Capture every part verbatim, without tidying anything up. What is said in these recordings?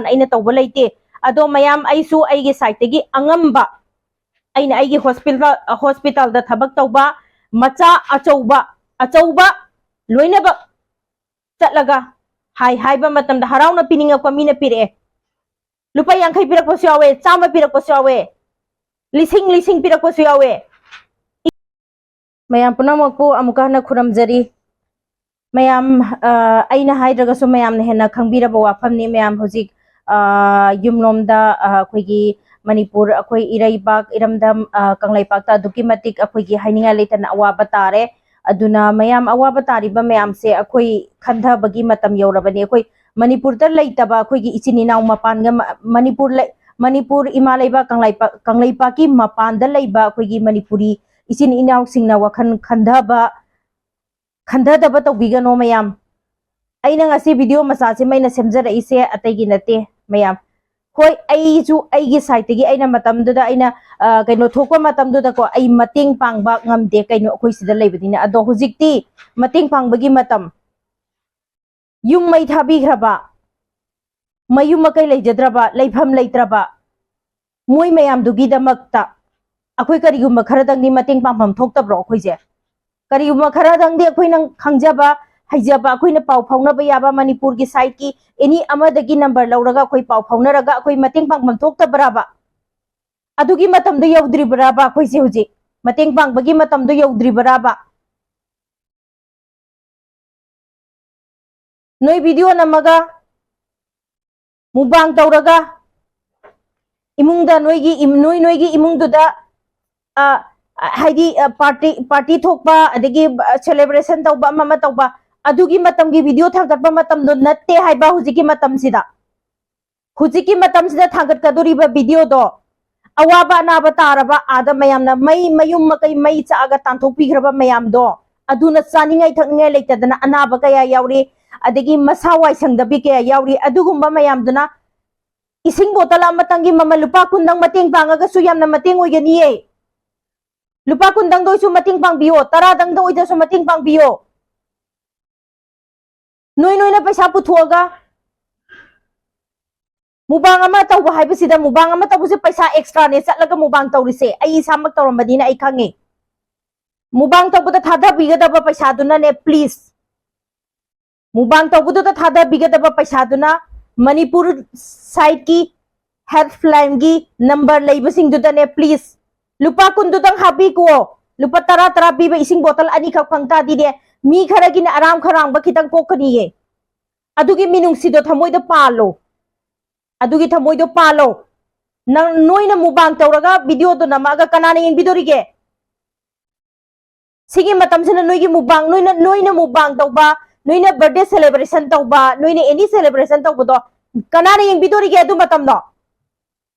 ꯑꯩꯅ ꯇꯧꯕ ꯂꯩꯇꯦ꯫ ꯑꯗꯣ ꯃꯌꯥꯝ, ꯑꯩꯁꯨ ꯑꯩꯒꯤ ꯁꯥꯏꯠꯇꯒꯤ ꯑꯉꯝꯕ, ꯑꯩꯅ ꯑꯩꯒꯤ ꯍꯣꯁꯄꯤꯇꯥꯜ, ꯍꯣꯁꯄꯤꯇꯥꯜꯗ ꯊꯕꯛ ꯇꯧꯕ ꯃꯆꯥ ꯑꯆꯧꯕ, ꯑꯆꯧꯕ ꯂꯣꯏꯅꯃꯛ ꯆꯠꯂꯒ ꯍꯥꯏ ꯍꯥꯏꯕ ꯃꯇꯝꯗ ꯍꯔꯥꯎꯅ ꯄꯤꯅꯤꯡꯉꯛꯄ ꯃꯤꯅ ꯄꯤꯔꯛꯑꯦ꯫ ꯂꯨꯄꯥ ꯌꯥꯡꯈꯩ ꯄꯤꯔꯛꯄꯁꯨ ꯌꯥꯎꯋꯦ, ꯆꯥꯝꯃ ꯄꯤꯔꯛꯄꯁꯨ ꯌꯥꯎꯋꯦ, ꯂꯤꯁꯤꯡ ꯂꯤꯁꯤꯡ ꯄꯤꯔꯛꯄꯁꯨ ꯌꯥꯎꯋꯦ꯫ ꯃꯌꯥꯝ ꯄꯨꯝꯅꯃꯛꯄꯨ ꯑꯃꯨꯛꯀ ꯍꯟꯅ ꯈꯨꯔꯨꯝꯖꯔꯤ꯫ ꯃꯌꯥꯝ, ꯑ, ꯑꯩꯅ ꯍꯥꯏꯗ꯭ꯔꯒꯁꯨ ꯃꯌꯥꯝꯅ ꯍꯦꯟꯅ ꯈꯪꯕꯤꯔꯕ ꯋꯥꯐꯝꯅꯤ꯫ ꯃꯌꯥꯝ ꯍꯧꯖꯤꯛ, ꯑ, ꯌꯨꯝꯂꯣꯝꯗ, ꯑ, ꯑꯩꯈꯣꯏꯒꯤ ꯃꯅꯤꯄꯨꯔ, ꯑꯩꯈꯣꯏ ꯏꯔꯩꯕꯥꯛ, ꯏꯔꯝꯗꯝ, ꯑ, ꯀꯪꯂꯩꯄꯥꯛꯇ ꯑꯗꯨꯛꯀꯤ ꯃꯇꯤꯛ ꯑꯩꯈꯣꯏꯒꯤ ꯍꯥꯏꯅꯤꯡꯉꯥꯏ ꯂꯩꯇꯅ ꯑꯋꯥꯕ ꯇꯥꯔꯦ꯫ ꯑꯗꯨꯅ ꯃꯌꯥꯝ ꯑꯋꯥꯕ ꯇꯥꯔꯤꯕ ꯃꯌꯥꯝꯁꯦ ꯑꯩꯈꯣꯏ ꯈꯟꯊꯕꯒꯤ ꯃꯇꯝ ꯌꯧꯔꯕꯅꯤ꯫ ꯑꯩꯈꯣꯏ ꯃꯅꯤꯄꯨꯔꯗ ꯂꯩꯇꯕ ꯑꯩꯈꯣꯏꯒꯤ ꯏꯆꯤꯟ ꯏꯅꯥꯎ ꯃꯄꯥꯟꯒ ꯃ-, ꯃꯅꯤꯄꯨꯔ ꯂꯩ-, ꯃꯅꯤꯄꯨꯔ ꯏꯃꯥ ꯂꯩꯕꯥꯛ ꯀꯪꯂꯩꯄꯥꯛ, ꯀꯪꯂꯩꯄꯥꯛꯀꯤ ꯃꯄꯥꯟꯗ ꯂꯩꯕ ꯑꯩꯈꯣꯏꯒꯤ ꯃꯅꯤꯄꯨꯔꯤ ꯏꯆꯤꯟ ꯏꯅꯥꯎꯁꯤꯡꯅ ꯋꯥꯈꯜ ꯈꯟꯊꯕ, ꯈꯟꯊꯗꯕ ꯇꯧꯕꯤꯒꯅꯣ ꯃꯌꯥꯝ꯫ ꯑꯩꯅ ꯉꯁꯤ ꯚꯤꯗꯤꯑꯣ ꯃꯆꯥꯁꯤꯃ ꯑꯩꯅ ꯁꯦꯝꯖꯔꯛꯏꯁꯦ ꯑꯇꯩꯒꯤ ꯅꯠꯇꯦ ꯃꯌꯥꯝ꯫ ꯍꯣꯏ, ꯑꯩꯁꯨ ꯑꯩꯒꯤ ꯁꯥꯏꯠꯇꯒꯤ ꯑꯩꯅ ꯃꯇꯝꯗꯨꯗ ꯑꯩꯅ, ꯑ, ꯀꯩꯅꯣ ꯊꯣꯛꯄ ꯃꯇꯝꯗꯨꯗꯀꯣ, ꯑꯩ ꯃꯇꯦꯡ ꯄꯥꯡꯕ ꯉꯝꯗꯦ, ꯀꯩꯅꯣ ꯑꯩꯈꯣꯏ ꯁꯤꯗ ꯂꯩꯕꯅꯤꯅ꯫ ꯑꯗꯣ ꯍꯧꯖꯤꯛꯇꯤ ꯃꯇꯦꯡ ꯄꯥꯡꯕꯒꯤ ꯃꯇꯝ꯫ ꯌꯨꯝ ꯃꯩ ꯊꯥꯕꯤꯈ꯭ꯔꯕ, ꯃꯌꯨꯝ ꯃꯀꯩ ꯂꯩꯖꯗ꯭ꯔꯕ, ꯂꯩꯐꯝ ꯂꯩꯇ꯭ꯔꯕ ꯃꯣꯏ ꯃꯌꯥꯝꯗꯨꯒꯤꯗꯃꯛꯇ ꯑꯩꯈꯣꯏ ꯀꯔꯤꯒꯨꯝꯕ ꯈꯔꯗꯪꯗꯤ ꯃꯇꯦꯡ ꯄꯥꯡꯐꯝ ꯊꯣꯛꯇꯕ꯭ꯔꯣ ꯑꯩꯈꯣꯏꯁꯦ? ꯀꯔꯤꯒꯨꯝꯕ ꯈꯔꯗꯪꯗꯤ ꯑꯩꯈꯣꯏꯅ ꯈꯪꯖꯕ, ꯍꯩꯖꯕ, ꯑꯩꯈꯣꯏꯅ ꯄꯥꯎ ꯐꯥꯎꯅꯕ ꯌꯥꯕ ꯃꯅꯤꯄꯨꯔꯒꯤ ꯁꯥꯏꯠꯀꯤ ꯑꯦꯅꯤ ꯑꯃꯗꯒꯤ ꯅꯝꯕꯔ ꯂꯧꯔꯒ ꯑꯩꯈꯣꯏ ꯄꯥꯎ ꯐꯥꯎꯅꯔꯒ ꯑꯩꯈꯣꯏ ꯃꯇꯦꯡ ꯄꯥꯡꯐꯝ ꯊꯣꯛꯇꯕ꯭ꯔꯕ? ꯑꯗꯨꯒꯤ ꯃꯇꯝꯗꯣ ꯌꯧꯗ꯭ꯔꯤꯕ꯭ꯔꯕ? ꯑꯩꯈꯣꯏꯁꯦ ꯍꯧꯖꯤꯛ ꯃꯇꯦꯡ ꯄꯥꯡꯕꯒꯤ ꯃꯇꯝꯗꯣ ꯌꯧꯗ꯭ꯔꯤꯕ꯭ꯔꯕ? ꯅꯣꯏ ꯚꯤꯗꯤꯑꯣ ꯅꯝꯃꯒ, ꯃꯨꯛꯕꯥꯡ ꯇꯧꯔꯒ, ꯏꯃꯨꯡꯗ ꯅꯣꯏꯒꯤ ꯏꯝ-, ꯅꯣꯏ ꯅꯣꯏꯒꯤ ꯏꯃꯨꯡꯗꯨꯗ, ꯑ, ꯍꯥꯏꯗꯤ, ꯑ, ꯄꯥꯔꯇꯤ, ꯄꯥꯔꯇꯤ ꯊꯣꯛꯄ, ꯑꯗꯒꯤ, ꯑ, ꯁꯦꯂꯦꯕ꯭ꯔꯦꯁꯟ ꯇꯧꯕ, ꯑꯃ ꯑꯃ ꯇꯧꯕ, ꯑꯗꯨꯒꯤ ꯃꯇꯝꯒꯤ ꯚꯤꯗꯤꯑꯣ ꯊꯥꯒꯠꯄ ꯃꯇꯝꯗꯣ ꯅꯠꯇꯦ ꯍꯥꯏꯕ ꯍꯧꯖꯤꯛꯀꯤ ꯃꯇꯝꯁꯤꯗ꯫ ꯍꯧꯖꯤꯛꯀꯤ ꯃꯇꯝꯁꯤꯗ ꯊꯥꯡꯒꯠꯀꯗꯣꯔꯤꯕ ꯚꯤꯗꯤꯑꯣꯗꯣ, ꯑꯋꯥꯕ ꯑꯅꯥꯕ ꯇꯥꯔꯕ ꯑꯥꯗ ꯃꯌꯥꯝꯅ ꯃꯩ, ꯃꯌꯨꯝ ꯃꯀꯩ ꯃꯩ ꯆꯥꯛꯑꯒ ꯇꯥꯟꯊꯣꯛꯄꯤꯈ꯭ꯔꯕ ꯃꯌꯥꯝꯗꯣ, ꯑꯗꯨꯅ ꯆꯥꯅꯤꯡꯉꯥꯏ ꯊꯛꯅꯤꯡꯉꯥꯏ ꯂꯩꯇꯗꯅ ꯑꯅꯥꯕ ꯀꯌꯥ ꯌꯥꯎꯔꯤ, ꯑꯗꯒꯤ ꯃꯁꯥ ꯋꯥꯏ ꯁꯪꯗꯕꯤ ꯀꯌꯥ ꯌꯥꯎꯔꯤ꯫ ꯑꯗꯨꯒꯨꯝꯕ ꯃꯌꯥꯝꯗꯨꯅ ꯏꯁꯤꯡ ꯕꯣꯇꯜ ꯑꯃꯇꯪꯒꯤ ꯃꯃꯜ ꯂꯨꯄꯥ ꯀꯨꯟꯗꯪ ꯃꯇꯦꯡ ꯄꯥꯡꯉꯒꯁꯨ ꯌꯥꯝꯅ ꯃꯇꯦꯡ ꯑꯣꯏꯒꯅꯤꯌꯦ꯫ ꯂꯨꯄꯥ ꯀꯨꯟꯗꯪꯗ ꯑꯣꯏꯁꯨ ꯃꯇꯦꯡ ꯄꯥꯡꯕꯤꯌꯣ, ꯇꯔꯥꯗꯪꯗ ꯑꯣꯏꯗ꯭ꯔꯁꯨ ꯃꯇꯦꯡ ꯄꯥꯡꯕꯤꯌꯣ꯫ ꯅꯣꯏ ꯅꯣꯏꯅ ꯄꯩꯁꯥ ꯄꯨꯊꯣꯛꯑꯒ, ꯃꯨꯕꯥꯡ ꯑꯃ ꯇꯧꯕ ꯍꯥꯏꯕꯁꯤꯗ, ꯃꯨꯕꯥꯡ ꯑꯃ ꯇꯧꯕꯁꯦ ꯄꯩꯁꯥ extra ꯅꯦ ꯆꯠꯂꯒ ꯃꯨꯕꯥꯡ ꯇꯧꯔꯤꯁꯦ꯫ ꯑꯩ ꯏꯁꯥꯃꯛ ꯇꯧꯔꯝꯕꯅꯤꯅ ꯑꯩ ꯈꯪꯉꯦ꯫ ꯃꯨꯕꯥꯡ ꯇꯧꯕꯗ ꯊꯥꯗꯕꯤꯒꯗꯕ ꯄꯩꯁꯥꯗꯨꯅꯅꯦ, please꯫ ꯃꯨꯕꯥꯡ ꯇꯧꯕꯗꯨꯗ ꯊꯥꯗꯕꯤꯒꯗꯕ ꯄꯩꯁꯥꯗꯨꯅ ꯃꯅꯤꯄꯨꯔ side ꯀꯤ helpline ꯒꯤ number ꯂꯩꯕꯁꯤꯡꯗꯨꯗꯅꯦ, please꯫ ꯂꯨꯄꯥ ꯀꯨꯟꯗꯨꯗꯪ ꯍꯥꯞꯄꯤꯀꯣ꯫ ꯂꯨꯄꯥ ꯇꯔꯥ ꯇꯔꯥ ꯄꯤꯕ ꯏꯁꯤꯡ bottle ꯑꯅꯤꯈꯛ ꯐꯪ ꯇꯥꯗꯤꯅꯦ, ꯃꯤ ꯈꯔꯒꯤꯅꯦ ꯑꯔꯥꯝ ꯈꯧꯔꯥꯡꯕ ꯈꯤꯇꯪ ꯄꯣꯛꯀꯅꯤꯌꯦ꯫ ꯑꯗꯨꯒꯤ ꯃꯤꯅꯨꯡꯁꯤꯗꯣ ꯊꯃꯣꯏꯗ ꯄꯥꯜꯂꯣ꯫ ꯑꯗꯨꯒꯤ ꯊꯃꯣꯏꯗꯣ ꯄꯥꯜꯂꯣ꯫ ꯅꯪ, ꯅꯣꯏꯅ ꯃꯨꯕꯥꯡ ꯇꯧꯔꯒ video ꯗꯣ ꯅꯝꯃꯛꯑꯒ ꯀꯅꯥꯅ ꯌꯦꯡꯕꯤꯗꯣꯔꯤꯒꯦ? ꯁꯤꯒꯤ ꯃꯇꯝꯁꯤꯅ ꯅꯣꯏꯒꯤ ꯃꯨꯕꯥꯡ, ꯅꯣꯏꯅ, ꯅꯣꯏꯅ ꯃꯨꯕꯥꯡ ꯇꯧꯕ, ꯅꯣꯏꯅ birthday celebration ꯇꯧꯕ, ꯅꯣꯏꯅ any celebration ꯇꯧꯕꯗꯣ ꯀꯅꯥꯅ ꯌꯦꯡꯕꯤꯗꯣꯔꯤꯒꯦ ꯑꯗꯨ ꯃꯇꯝꯗꯣ?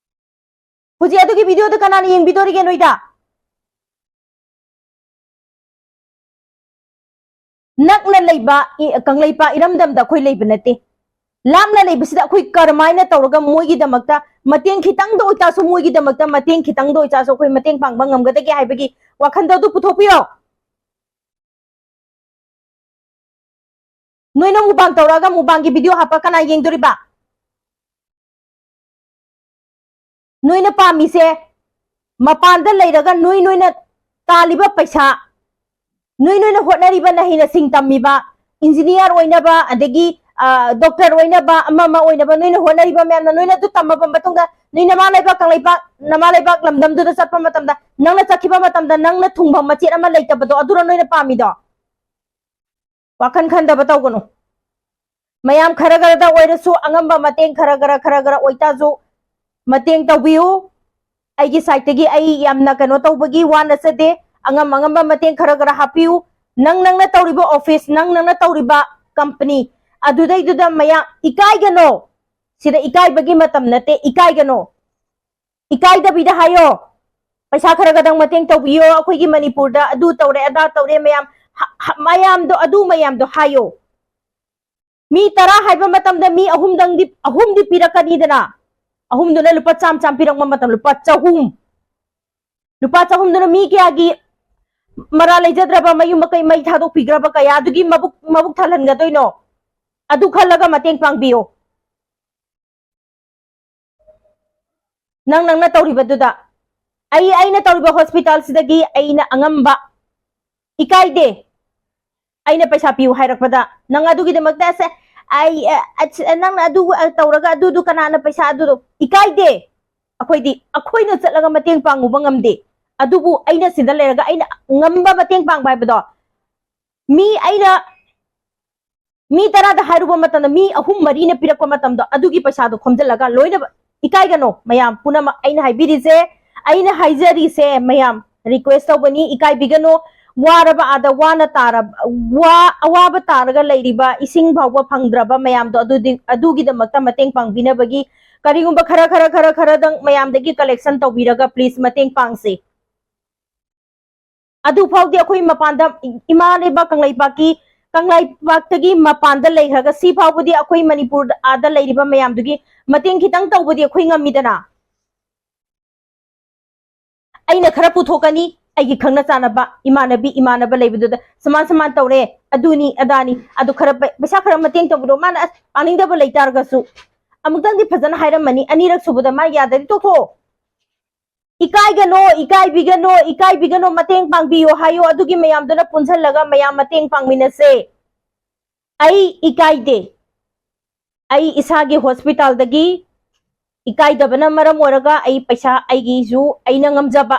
ꯍꯧꯖꯤꯛ ꯑꯗꯨꯒꯤ video ꯗꯣ ꯀꯅꯥꯅ ꯌꯦꯡꯕꯤꯗꯣꯔꯤꯒꯦ ꯅꯣꯏꯗ? ꯅꯛꯅ ꯂꯩꯕ ꯏ-, ꯀꯪꯂꯩꯄꯥꯛ ꯏꯔꯝꯗꯝꯗ ꯑꯩꯈꯣꯏ ꯂꯩꯕ ꯅꯠꯇꯦ꯫ ꯂꯥꯞꯅ ꯂꯩꯕꯁꯤꯗ ꯑꯩꯈꯣꯏ ꯀꯔꯝꯍꯥꯏꯅ ꯇꯧꯔꯒ ꯃꯣꯏꯒꯤꯗꯃꯛꯇ ꯃꯇꯦꯡ ꯈꯤꯇꯪꯗ ꯑꯣꯏꯇꯥꯔꯁꯨ, ꯃꯣꯏꯒꯤꯗꯃꯛꯇ ꯃꯇꯦꯡ ꯈꯤꯇꯪꯗ ꯑꯣꯏꯇꯥꯔꯁꯨ ꯑꯩꯈꯣꯏ ꯃꯇꯦꯡ ꯄꯥꯡꯕ ꯉꯝꯒꯗꯒꯦ ꯍꯥꯏꯕꯒꯤ ꯋꯥꯈꯜꯗꯣ ꯑꯗꯨ ꯄꯨꯊꯣꯛꯄꯤꯌꯣ꯫ ꯅꯣꯏꯅ ꯃꯨꯕꯥꯡ ꯇꯧꯔꯛꯑꯒ ꯃꯨꯕꯥꯡꯒꯤ video ꯍꯥꯞꯄ ꯀꯅꯥ ꯌꯦꯡꯗꯣꯔꯤꯕ? ꯅꯣꯏꯅ ꯄꯥꯝꯃꯤꯁꯦ ꯃꯄꯥꯟꯗ ꯂꯩꯔꯒ ꯅꯣꯏ ꯅꯣꯏꯅ ꯇꯥꯜꯂꯤꯕ ꯄꯩꯁꯥ, ꯅꯣꯏ ꯅꯣꯏꯅ ꯍꯣꯠꯅꯔꯤꯕ, ꯅꯍꯩ ꯅꯁꯤꯡ ꯇꯝꯃꯤꯕ, engineer ꯑꯣꯏꯅꯕ, ꯑꯗꯒꯤ, ꯑ, doctor ꯑꯣꯏꯅꯕ, ꯑꯃ ꯑꯃ ꯑꯣꯏꯅꯕ ꯅꯣꯏꯅ ꯍꯣꯠꯅꯔꯤꯕ ꯃꯌꯥꯝꯅ, ꯅꯣꯏꯅ ꯑꯗꯨ ꯇꯝꯃꯕ ꯃꯇꯨꯡꯗ ꯅꯣꯏ ꯅꯃꯥ ꯂꯩꯕꯥꯛ ꯀꯪꯂꯩꯄꯥꯛ, ꯅꯃꯥ ꯂꯩꯕꯥꯛ ꯂꯝꯗꯝꯗꯨꯗ ꯆꯠꯄ ꯃꯇꯝꯗ ꯅꯪꯅ ꯆꯠꯈꯤꯕ ꯃꯇꯝꯗ ꯅꯪꯅ ꯊꯨꯡꯐꯝ ꯃꯆꯦꯠ ꯑꯃ ꯂꯩꯇꯕꯗꯣ, ꯑꯗꯨꯔꯣ ꯅꯣꯏꯅ ꯄꯥꯝꯃꯤꯗꯣ? ꯋꯥꯈꯜ ꯈꯟꯗꯕ ꯇꯧꯒꯅꯨ꯫ ꯃꯌꯥꯝ ꯈꯔ ꯈꯔꯗ ꯑꯣꯏꯔꯁꯨ ꯑꯉꯝꯕ ꯃꯇꯦꯡ ꯈꯔ ꯈꯔ, ꯈꯔ ꯈꯔ ꯑꯣꯏꯇꯥꯁꯨ ꯃꯇꯦꯡ ꯇꯧꯕꯤꯌꯨ꯫ ꯑꯩꯒꯤ side ꯇꯒꯤ ꯑꯩ ꯌꯥꯝꯅ ꯀꯩꯅꯣ ꯇꯧꯕꯒꯤ ꯋꯥ ꯅꯠꯆꯗꯦ꯫ ꯑꯉꯝ ꯑꯉꯝꯕ ꯃꯇꯦꯡ ꯈꯔ ꯈꯔ ꯍꯥꯞꯄꯤꯌꯨ꯫ ꯅꯪ ꯅꯪꯅ ꯇꯧꯔꯤꯕ office, ꯅꯪ ꯅꯪꯅ ꯇꯧꯔꯤꯕ company, ꯑꯗꯨꯗꯩꯗꯨꯗ ꯃꯌꯥꯝ ꯏꯀꯥꯏꯒꯅꯣ꯫ ꯁꯤꯗ ꯏꯀꯥꯏꯕꯒꯤ ꯃꯇꯝ ꯅꯠꯇꯦ, ꯏꯀꯥꯏꯒꯅꯣ꯫ ꯏꯀꯥꯏꯗꯕꯤꯗ ꯍꯥꯏꯌꯣ, "ꯄꯩꯁꯥ ꯈꯔ ꯈꯔꯗꯪ ꯃꯇꯦꯡ ꯇꯧꯕꯤꯌꯣ, ꯑꯩꯈꯣꯏꯒꯤ ꯃꯅꯤꯄꯨꯔꯗ ꯑꯗꯨ ꯇꯧꯔꯦ, ꯑꯗꯥ ꯇꯧꯔꯦ", ꯃꯌꯥꯝ, ꯍ-, ꯍ-, ꯃꯌꯥꯝꯗꯣ, ꯑꯗꯨ ꯃꯌꯥꯝꯗꯣ ꯍꯥꯏꯌꯣ꯫ ꯃꯤ ꯇꯔꯥ ꯍꯥꯏꯕ ꯃꯇꯝꯗ ꯃꯤ ꯑꯍꯨꯝꯗꯪꯗꯤ, ꯑꯍꯨꯝꯗꯤ ꯄꯤꯔꯛꯀꯅꯤꯗꯅ꯫ ꯑꯍꯨꯝꯗꯨꯅ ꯂꯨꯄꯥ ꯆꯥꯝ ꯆꯥꯝ ꯄꯤꯔꯛꯄ ꯃꯇꯝ, ꯂꯨꯄꯥ ꯆꯍꯨꯝ, ꯂꯨꯄꯥ ꯆꯍꯨꯝꯗꯨꯅ ꯃꯤ ꯀꯌꯥꯒꯤ ꯃꯔꯥ ꯂꯩꯖꯗ꯭ꯔꯕ ꯃꯌꯨꯝ ꯃꯀꯩ ꯃꯩ ꯊꯥꯗꯣꯛꯄꯤꯈ꯭ꯔꯕ ꯀꯌꯥꯗꯨꯒꯤ ꯃꯕꯨꯛ, ꯃꯕꯨꯛ ꯊꯜꯍꯟꯒꯗꯣꯏꯅꯣ? ꯑꯗꯨ ꯈꯜꯂꯒ ꯃꯇꯦꯡ ꯄꯥꯡꯕꯤꯌꯣ꯫ ꯅꯪ ꯅꯪꯅ ꯇꯧꯔꯤꯕꯗꯨꯗ, ꯑꯩ ꯑꯩꯅ ꯇꯧꯔꯤꯕ ꯍꯣꯁꯄꯤꯇꯥꯜꯁꯤꯗꯒꯤ ꯑꯩꯅ ꯑꯉꯝꯕ, ꯏꯀꯥꯏꯗꯦ꯫ ꯑꯩꯅ ꯄꯩꯁꯥ ꯄꯤꯌꯨ ꯍꯥꯏꯔꯛꯄꯗ ꯅꯪ ꯑꯗꯨꯒꯤꯗꯃꯛꯇ ꯑꯁꯦ, ꯑꯩ ꯑ, ꯑ, ꯅꯪꯅ ꯑꯗꯨ ꯑ, ꯇꯧꯔꯒ ꯑꯗꯨꯗꯨ ꯀꯅꯥꯅ ꯄꯩꯁꯥ ꯑꯗꯨꯗꯣ? ꯏꯀꯥꯏꯗꯦ꯫ ꯑꯩꯈꯣꯏꯗꯤ ꯑꯩꯈꯣꯏꯅ ꯆꯠꯂꯒ ꯃꯇꯦꯡ ꯄꯥꯡꯉꯨꯕ ꯉꯝꯗꯦ꯫ ꯑꯗꯨꯕꯨ ꯑꯩꯅ ꯁꯤꯗ ꯂꯩꯔꯒ ꯑꯩꯅ ꯉꯝꯕ ꯃꯇꯦꯡ ꯄꯥꯡꯕ ꯍꯥꯏꯕꯗꯣ, ꯃꯤ ꯑꯩꯅ ꯃꯤ ꯇꯔꯥꯗ ꯍꯥꯏꯔꯨꯕ ꯃꯇꯝꯗ ꯃꯤ ꯑꯍꯨꯝ ꯃꯔꯤꯅ ꯄꯤꯔꯛꯄ ꯃꯇꯝꯗꯣ, ꯑꯗꯨꯒꯤ ꯄꯩꯁꯥꯗꯣ ꯈꯣꯝꯖꯤꯜꯂꯒ ꯂꯣꯏꯅ, ꯏꯀꯥꯏꯒꯅꯣ ꯃꯌꯥꯝ ꯄꯨꯝꯅꯃꯛ꯫ ꯑꯩꯅ ꯍꯥꯏꯕꯤꯔꯤꯁꯦ, ꯑꯩꯅ ꯍꯥꯏꯖꯔꯤꯁꯦ ꯃꯌꯥꯝ, request ꯇꯧꯕꯅꯤ, ꯏꯀꯥꯏꯕꯤꯒꯅꯣ꯫ ꯋꯥꯔꯕ ꯑꯥꯗ ꯋꯥꯅ ꯇꯥꯔꯕ, ꯋꯥ-, ꯑꯋꯥꯕ ꯇꯥꯔꯒ ꯂꯩꯔꯤꯕ, ꯏꯁꯤꯡ ꯐꯥꯎꯕ ꯐꯪꯗ꯭ꯔꯕ ꯃꯌꯥꯝꯗꯣ, ꯑꯗꯨꯗꯤ, ꯑꯗꯨꯒꯤꯗꯃꯛꯇ ꯃꯇꯦꯡ ꯄꯥꯡꯕꯤꯅꯕꯒꯤ ꯀꯔꯤꯒꯨꯝꯕ ꯈꯔ, ꯈꯔ, ꯈꯔ, ꯈꯔꯗꯪ ꯃꯌꯥꯝꯗꯒꯤ collection ꯇꯧꯕꯤꯔꯒ please ꯃꯇꯦꯡ ꯄꯥꯡꯁꯤ꯫ ꯑꯗꯨ ꯐꯥꯎꯗꯤ ꯑꯩꯈꯣꯏ ꯃꯄꯥꯟꯗ, ꯏꯃꯥ ꯂꯩꯕꯥꯛ ꯀꯪꯂꯩꯄꯥꯛꯀꯤ, ꯀꯪꯂꯩꯄꯥꯛꯇꯒꯤ ꯃꯄꯥꯟꯗ ꯂꯩꯈ꯭ꯔꯒ ꯁꯤ ꯐꯥꯎꯕꯗꯤ ꯑꯩꯈꯣꯏ ꯃꯅꯤꯄꯨꯔ ꯑꯥꯗ ꯂꯩꯔꯤꯕ ꯃꯌꯥꯝꯗꯨꯒꯤ ꯃꯇꯦꯡ ꯈꯤꯇꯪ ꯇꯧꯕꯗꯤ ꯑꯩꯈꯣꯏ ꯉꯝꯃꯤꯗꯅ꯫ ꯑꯩꯅ ꯈꯔ ꯄꯨꯊꯣꯛꯀꯅꯤ, ꯑꯩꯒꯤ ꯈꯪꯅ ꯆꯥꯟꯅꯕ ꯏꯃꯥꯟꯅꯕꯤ ꯏꯃꯥꯟꯅꯕ ꯂꯩꯕꯗꯨꯗ ꯁꯨꯃꯥꯟ ꯁꯨꯃꯥꯟ ꯇꯧꯔꯦ, ꯑꯗꯨꯅꯤ ꯑꯗꯥꯅꯤ, ꯑꯗꯨ ꯈꯔ ꯄꯩ-, ꯄꯩꯁꯥ ꯈꯔ ꯃꯇꯦꯡ ꯇꯧꯕꯗꯣ ꯃꯥꯅ ꯑꯁ ꯄꯥꯅꯤꯡꯗꯕ ꯂꯩꯇꯥꯔꯒꯁꯨ ꯑꯃꯨꯛꯇꯪꯗꯤ ꯐꯖꯅ ꯍꯥꯏꯔꯝꯃꯅꯤ, ꯑꯅꯤꯔꯛ ꯁꯨꯕꯗ ꯃꯥ ꯌꯥꯗꯗꯤ ꯇꯣꯛꯊꯣꯛꯑꯣ꯫ ꯏꯀꯥꯏꯒꯅꯣ, ꯏꯀꯥꯏꯕꯤꯒꯅꯣ, ꯏꯀꯥꯏꯕꯤꯒꯅꯣ, ꯃꯇꯦꯡ ꯄꯥꯡꯕꯤꯌꯣ ꯍꯥꯏꯌꯣ꯫ ꯑꯗꯨꯒꯤ ꯃꯌꯥꯝꯗꯨꯅ ꯄꯨꯟꯁꯤꯜꯂꯒ ꯃꯌꯥꯝ ꯃꯇꯦꯡ ꯄꯥꯡꯃꯤꯟꯅꯁꯦ꯫ ꯑꯩ ꯏꯀꯥꯏꯗꯦ꯫ ꯑꯩ ꯏꯁꯥꯒꯤ ꯍꯣꯁꯄꯤꯇꯥꯜꯗꯒꯤ ꯏꯀꯥꯏꯗꯕꯅ ꯃꯔꯝ ꯑꯣꯏꯔꯒ ꯑꯩ ꯄꯩꯁꯥ ꯑꯩꯒꯤꯁꯨ ꯑꯩꯅ ꯉꯝꯖꯕ,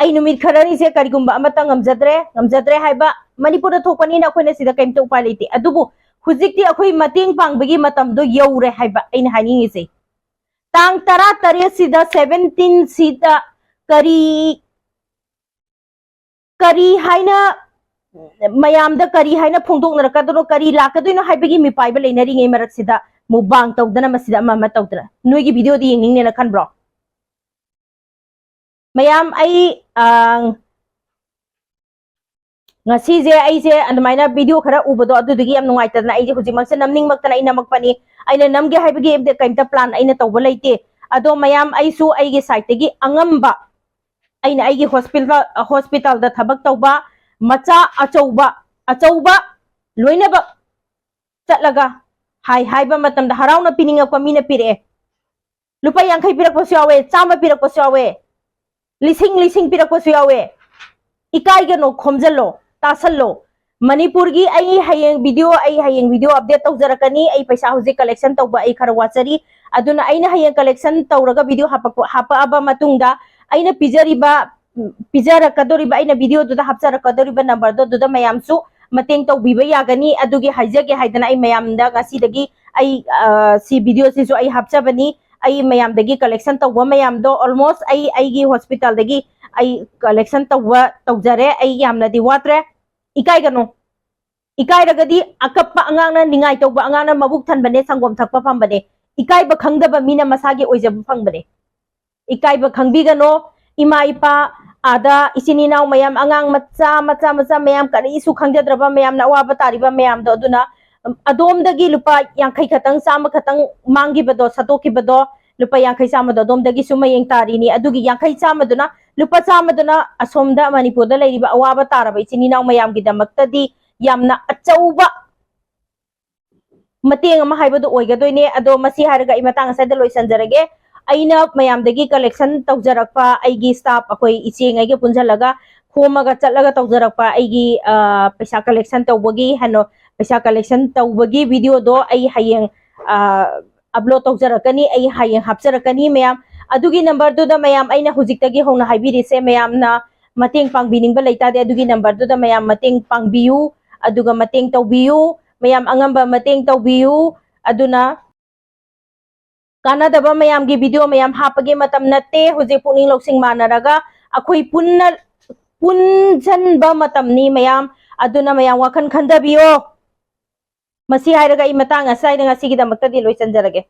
ꯑꯩ ꯅꯨꯃꯤꯠ ꯈꯔꯅꯤꯁꯦ ꯀꯔꯤꯒꯨꯝꯕ ꯑꯃꯠꯇ ꯉꯝꯖꯗ꯭ꯔꯦ, ꯉꯝꯖꯗ꯭ꯔꯦ ꯍꯥꯏꯕ, ꯃꯅꯤꯄꯨꯔꯗ ꯊꯣꯛꯄꯅꯤꯅ ꯑꯩꯈꯣꯏꯅ ꯁꯤꯗ ꯀꯔꯤꯝꯇ ꯎꯄꯥꯏ ꯂꯩꯇꯦ꯫ ꯑꯗꯨꯕꯨ ꯍꯧꯖꯤꯛꯇꯤ ꯑꯩꯈꯣꯏ ꯃꯇꯦꯡ ꯄꯥꯡꯕꯒꯤ ꯃꯇꯝꯗꯣ ꯌꯧꯔꯦ ꯍꯥꯏꯕ ꯑꯩꯅ ꯍꯥꯏꯅꯤꯡꯉꯤꯁꯦ꯫ ꯇꯥꯡ ꯇꯔꯥ ꯇꯔꯦꯠꯁꯤꯗ, seventeen ꯁꯤꯗ ꯀꯔꯤ, ꯀꯔꯤ ꯍꯥꯏꯅ, ꯃꯌꯥꯝꯗ ꯀꯔꯤ ꯍꯥꯏꯅ ꯐꯣꯡꯗꯣꯛꯅꯔꯛꯀꯗꯣꯏꯅꯣ, ꯀꯔꯤ ꯂꯥꯛꯀꯗꯣꯏꯅꯣ ꯍꯥꯏꯕꯒꯤ ꯃꯤꯄꯥꯏꯕ ꯂꯩꯅꯔꯤꯉꯩ ꯃꯔꯛꯁꯤꯗ ꯃꯨꯛꯕꯥꯡ ꯇꯧꯗꯅ ꯃꯁꯤꯗ ꯑꯃ ꯑꯃ ꯇꯧꯗꯅ ꯅꯣꯏꯒꯤ ꯚꯤꯗꯤꯑꯣꯗꯤ ꯌꯦꯡꯅꯤꯡꯅꯦꯅ ꯈꯟꯕ꯭ꯔꯣ? ꯃꯌꯥꯝ, ꯑꯩ, ꯑ, ꯉꯁꯤꯁꯦ ꯑꯩꯁꯦ ꯑꯗꯨꯃꯥꯏꯅ ꯚꯤꯗꯤꯑꯣ ꯈꯔ ꯎꯕꯗꯣ ꯑꯗꯨꯗꯨꯒꯤ ꯌꯥꯝ ꯅꯨꯡꯉꯥꯏꯇꯗꯅ ꯑꯩꯁꯦ ꯍꯧꯖꯤꯛꯃꯛꯁꯦ ꯅꯝꯅꯤꯡꯃꯛꯇꯅ ꯑꯩ ꯅꯝꯃꯛꯄꯅꯤ꯫ ꯑꯩꯅ ꯅꯝꯒꯦ ꯍꯥꯏꯕꯒꯤ ꯑꯝꯇ ꯀꯩꯝꯇ plan ꯑꯩꯅ ꯇꯧꯕ ꯂꯩꯇꯦ꯫ ꯑꯗꯣ ꯃꯌꯥꯝ, ꯑꯩꯁꯨ ꯑꯩꯒꯤ sideꯇꯒꯤ ꯑꯉꯝꯕ, ꯑꯩꯅ ꯑꯩꯒꯤ ꯍꯣꯁꯄꯤꯇꯥꯜ, ꯍꯣꯁꯄꯤꯇꯥꯜꯗ ꯊꯕꯛ ꯇꯧꯕ ꯃꯆꯥ ꯑꯆꯧꯕ, ꯑꯆꯧꯕ ꯂꯣꯏꯅꯃꯛ ꯆꯠꯂꯒ ꯍꯥꯏ ꯍꯥꯏꯕ ꯃꯇꯝꯗ ꯍꯔꯥꯎꯅ ꯄꯤꯅꯤꯡꯉꯛꯄ ꯃꯤꯅ ꯄꯤꯔꯛꯑꯦ꯫ ꯂꯨꯄꯥ ꯌꯥꯡꯈꯩ ꯄꯤꯔꯛꯄꯁꯨ ꯌꯥꯎꯋꯦ, ꯆꯥꯝꯃ ꯄꯤꯔꯛꯄꯁꯨ ꯌꯥꯎꯋꯦ, ꯂꯤꯁꯤꯡ ꯂꯤꯁꯤꯡ ꯄꯤꯔꯛꯄꯁꯨ ꯌꯥꯎꯋꯦ꯫ ꯏꯀꯥꯏꯒꯅꯣ, ꯈꯣꯝꯖꯜꯂꯣ, ꯇꯥꯁꯜꯂꯣ꯫ ꯃꯅꯤꯄꯨꯔꯒꯤ ꯑꯩ ꯍꯌꯦꯡ video, ꯑꯩ ꯍꯌꯦꯡ video update ꯇꯧꯖꯔꯛꯀꯅꯤ꯫ ꯑꯩ ꯄꯩꯁꯥ ꯍꯧꯖꯤꯛ collection ꯇꯧꯕ ꯑꯩ ꯈꯔ ꯋꯥꯠꯆꯔꯤ꯫ ꯑꯗꯨꯅ ꯑꯩꯅ ꯍꯌꯦꯡ collection ꯇꯧꯔꯒ video ꯍꯥꯄꯛꯄ, ꯍꯥꯄꯛꯑꯕ ꯃꯇꯨꯡꯗ ꯑꯩꯅ ꯄꯤꯖꯔꯤꯕ, ꯎꯝ, ꯄꯤꯖꯔꯛꯀꯗꯧꯔꯤꯕ, ꯑꯩꯅ videoꯗꯨꯗ ꯍꯥꯞꯆꯔꯛꯀꯗꯧꯔꯤꯕ numberꯗꯣ ꯑꯗꯨꯗ ꯃꯌꯥꯝꯁꯨ ꯃꯇꯦꯡ ꯇꯧꯕꯤꯕ ꯌꯥꯒꯅꯤ꯫ ꯑꯗꯨꯒꯤ ꯍꯥꯏꯖꯒꯦ ꯍꯥꯏꯗꯅ ꯑꯩ ꯃꯌꯥꯝꯗ ꯉꯁꯤꯗꯒꯤ ꯑꯩ, ꯑ, ꯁꯤ videoꯁꯤꯁꯨ ꯑꯩ ꯍꯥꯞꯆꯕꯅꯤ꯫ ꯑꯩ ꯃꯌꯥꯝꯗꯒꯤ collection ꯇꯧꯕ ꯃꯌꯥꯝꯗꯣ almost ꯑꯩ ꯑꯩꯒꯤ hospitalꯗꯒꯤ ꯑꯩ collection ꯇꯧꯕ ꯇꯧꯖꯔꯦ꯫ ꯑꯩ ꯌꯥꯝꯅꯗꯤ ꯋꯥꯠꯇ꯭ꯔꯦ꯫ ꯏꯀꯥꯏꯒꯅꯨ꯫ ꯏꯀꯥꯏꯔꯒꯗꯤ ꯑꯀꯞꯄ ꯑꯉꯥꯡꯅ, ꯅꯤꯡꯉꯥꯏ ꯇꯧꯕ ꯑꯉꯥꯡꯅ ꯃꯕꯨꯛ ꯊꯟꯕꯅꯦ, ꯁꯪꯒꯣꯝ ꯊꯛꯄ ꯄꯥꯝꯕꯅꯦ꯫ ꯏꯀꯥꯏꯕ ꯈꯪꯗꯕ ꯃꯤꯅ ꯃꯁꯥꯒꯤ ꯑꯣꯏꯖꯕ ꯐꯪꯕꯅꯦ꯫ ꯏꯀꯥꯏꯕ ꯈꯪꯕꯤꯒꯅꯣ꯫ ꯏꯃꯥ ꯏꯄꯥ, ꯑꯥꯗ ꯏꯆꯤꯟ ꯏꯅꯥꯎ ꯃꯌꯥꯝ, ꯑꯉꯥꯡ ꯃꯆꯥ, ꯃꯆꯥ, ꯃꯆꯥ ꯃꯌꯥꯝ, ꯀꯔꯤꯁꯨ ꯈꯪꯖꯗ꯭ꯔꯕ ꯃꯌꯥꯝꯅ ꯑꯋꯥꯕ ꯇꯥꯔꯤꯕ ꯃꯌꯥꯝꯗꯣ, ꯑꯗꯨꯅ, ꯎꯝ, ꯑꯗꯣꯝꯗꯒꯤ ꯂꯨꯄꯥ ꯌꯥꯡꯈꯩ ꯈꯛꯇꯪ, ꯆꯥꯝꯃ ꯈꯛꯇꯪ ꯃꯥꯡꯈꯤꯕꯗꯣ, ꯁꯠꯇꯣꯛꯈꯤꯕꯗꯣ, ꯂꯨꯄꯥ ꯌꯥꯡꯈꯩ ꯆꯥꯝꯃꯗꯣ ꯑꯗꯣꯝꯗꯒꯤꯁꯨ ꯃꯌꯦꯡ ꯇꯥꯔꯤꯅꯤ꯫ ꯑꯗꯨꯒꯤ ꯌꯥꯡꯈꯩ ꯆꯥꯝꯃꯗꯨꯅ, ꯂꯨꯄꯥ ꯆꯥꯝꯃꯗꯨꯅ ꯑꯁꯣꯝꯗ ꯃꯅꯤꯄꯨꯔꯗ ꯂꯩꯔꯤꯕ ꯑꯋꯥꯕ ꯇꯥꯔꯕ ꯏꯆꯤꯟ ꯏꯅꯥꯎ ꯃꯌꯥꯝꯒꯤꯗꯃꯛꯇꯗꯤ ꯌꯥꯝꯅ ꯑꯆꯧꯕ ꯃꯇꯦꯡ ꯑꯃ ꯍꯥꯏꯕꯗꯨ ꯑꯣꯏꯒꯗꯣꯏꯅꯦ꯫ ꯑꯗꯣ ꯃꯁꯤ ꯍꯥꯏꯔꯒ ꯑꯩ ꯃꯇꯥꯡ ꯑꯁꯤꯗ ꯂꯣꯏꯁꯤꯟꯖꯔꯒꯦ꯫ ꯑꯩꯅ ꯃꯌꯥꯝꯗꯒꯤ collection ꯇꯧꯖꯔꯛꯄ ꯑꯩꯒꯤ staff, ꯑꯩꯈꯣꯏ ꯏꯆꯦꯉꯩꯒ ꯄꯨꯟꯁꯤꯜꯂꯒ ꯈꯣꯝꯃꯒ ꯆꯠꯂꯒ ꯇꯧꯖꯔꯛꯄ ꯑꯩꯒꯤ, ꯑ, ꯄꯩꯁꯥ collection ꯇꯧꯕꯒꯤ, ꯍꯅꯣ, ꯄꯩꯁꯥ collection ꯇꯧꯕꯒꯤ videoꯗꯣ ꯑꯩ ꯍꯌꯦꯡ, ꯑ, upload ꯇꯧꯖꯔꯛꯀꯅꯤ, ꯑꯩ ꯍꯌꯦꯡ ꯍꯥꯞꯆꯔꯛꯀꯅꯤ ꯃꯌꯥꯝ꯫ ꯑꯗꯨꯒꯤ numberꯗꯨꯗ ꯃꯌꯥꯝ ꯑꯩꯅ ꯍꯧꯖꯤꯛꯇꯒꯤ ꯍꯧꯅ ꯍꯥꯏꯕꯤꯔꯤꯁꯦ, ꯃꯌꯥꯝꯅ ꯃꯇꯦꯡ ꯄꯥꯡꯕꯤꯅꯤꯡꯕ ꯂꯩꯇꯥꯔꯗꯤ ꯑꯗꯨꯒꯤ numberꯗꯨꯗ ꯃꯌꯥꯝ ꯃꯇꯦꯡ ꯄꯥꯡꯕꯤꯌꯨ, ꯑꯗꯨꯒ ꯃꯇꯦꯡ ꯇꯧꯕꯤꯌꯨ, ꯃꯌꯥꯝ ꯑꯉꯝꯕ ꯃꯇꯦꯡ ꯇꯧꯕꯤꯌꯨ꯫ ꯑꯗꯨꯅ ꯀꯥꯟꯅꯗꯕ ꯃꯌꯥꯝꯒꯤ video ꯃꯌꯥꯝ ꯍꯥꯞꯄꯒꯤ ꯃꯇꯝ ꯅꯠꯇꯦ꯫ ꯍꯧꯖꯤꯛ ꯄꯨꯛꯅꯤꯡ ꯂꯧꯁꯤꯡ ꯃꯥꯟꯅꯔꯒ ꯑꯩꯈꯣꯏ ꯄꯨꯟꯅ ꯄꯨꯟꯁꯤꯟꯕ ꯃꯇꯝꯅꯤ ꯃꯌꯥꯝ꯫ ꯑꯗꯨꯅ ꯃꯌꯥꯝ ꯋꯥꯈꯜ ꯈꯟꯊꯕꯤꯌꯣ꯫ ꯃꯁꯤ ꯍꯥꯏꯔꯒ ꯑꯩ ꯃꯇꯥꯡ ꯑꯁꯤꯗ ꯉꯁꯤꯒꯤꯗꯃꯛꯇꯗꯤ ꯂꯣꯏꯁꯤꯟꯖꯔꯒꯦ꯫